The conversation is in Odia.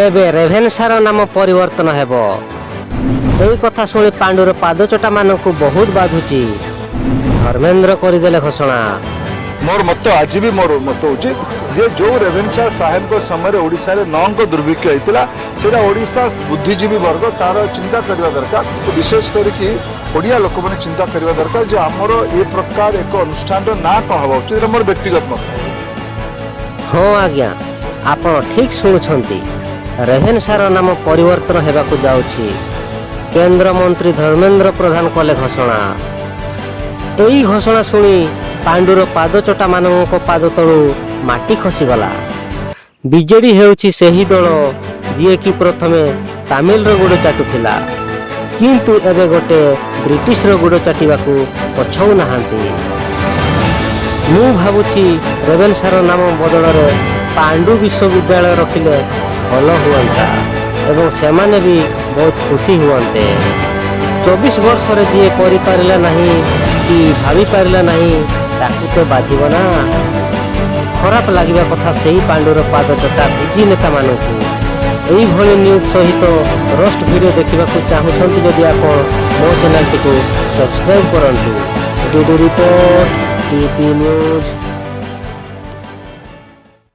ଏବେ ରେଭେନ୍ସାର ନାମ ପରିବର୍ତ୍ତନ ହେବ। ଏଇ କଥା ଶୁଣି ପାଣ୍ଡୁର ପାଦଚଟାମାନଙ୍କୁ ବହୁତ ବାଧୁଛି। ଧର୍ମେନ୍ଦ୍ର କରିଦେଲେ ଘୋଷଣା। ମୋର ମତ, ଆଜି ବି ମୋର ମତ ହେଉଛି ଯେ ଯେଉଁ ରେଭେନ୍ସା ସାହେବଙ୍କ ସମୟରେ ଓଡ଼ିଶାରେ ନଅଙ୍କ ଦୁର୍ଭିକ୍ଷ ହେଇଥିଲା, ସେଇଟା ଓଡ଼ିଶା ବୁଦ୍ଧିଜୀବୀ ବର୍ଗ ତାର ଚିନ୍ତା କରିବା ଦରକାର। ବିଶେଷ କରିକି ଓଡ଼ିଆ ଲୋକମାନେ ଚିନ୍ତା କରିବା ଦରକାର ଯେ ଆମର ଏ ପ୍ରକାର ଏକ ଅନୁଷ୍ଠାନର ନାଁ କ'ଣ ହେବା ଉଚିତ। ଏଇଟା ମୋର ବ୍ୟକ୍ତିଗତ ମତ। ହଁ ଆଜ୍ଞା, ଆପଣ ଠିକ୍ ଶୁଣୁଛନ୍ତି। ରେଭେନ୍ସାର ନାମ ପରିବର୍ତ୍ତନ ହେବାକୁ ଯାଉଛି। କେନ୍ଦ୍ରମନ୍ତ୍ରୀ ଧର୍ମେନ୍ଦ୍ର ପ୍ରଧାନ କଲେ ଘୋଷଣା। ଏଇ ଘୋଷଣା ଶୁଣି ପାଣ୍ଡୁର ପାଦଚଟାମାନଙ୍କ ପାଦ ତଳୁ ମାଟି ଖସିଗଲା। ବିଜେଡି ହେଉଛି ସେହି ଦଳ, ଯିଏକି ପ୍ରଥମେ ତାମିଲର ଗୋଡ଼ ଚାଟୁଥିଲା, କିନ୍ତୁ ଏବେ ଗୋଟେ ବ୍ରିଟିଶର ଗୋଡ଼ ଚାଟିବାକୁ ପଛଉନାହାନ୍ତି। ମୁଁ ଭାବୁଛି ରେଭେନ୍ସାର ନାମ ବଦଳରେ ପାଣ୍ଡୁ ବିଶ୍ୱବିଦ୍ୟାଳୟ ରଖିଲେ ଭଲ ହୁଅନ୍ତା ଏବଂ ସେମାନେ ବି ବହୁତ ଖୁସି ହୁଅନ୍ତେ। 24 ବର୍ଷରେ ଯିଏ କରିପାରିଲା ନାହିଁ କି ଭାବିପାରିଲା ନାହିଁ, ତାକୁ ତ ବାଧିବ ନା। ଖରାପ ଲାଗିବା କଥା ସେଇ ପାଣ୍ଡୁର ପାଦ ଚଟା କୁଜି ନେତାମାନଙ୍କୁ। ଏଇଭଳି ନ୍ୟୁଜ୍ ସହିତ ରୋଷ୍ଟ ଭିଡ଼ିଓ ଦେଖିବାକୁ ଚାହୁଁଛନ୍ତି ଯଦି ଆପଣ, ମୋ ଚ୍ୟାନେଲଟିକୁ ସବସ୍କ୍ରାଇବ୍ କରନ୍ତୁ। ଡିଡି ରିପୋର୍ଟ, ଟିପି ନ୍ୟୁଜ୍।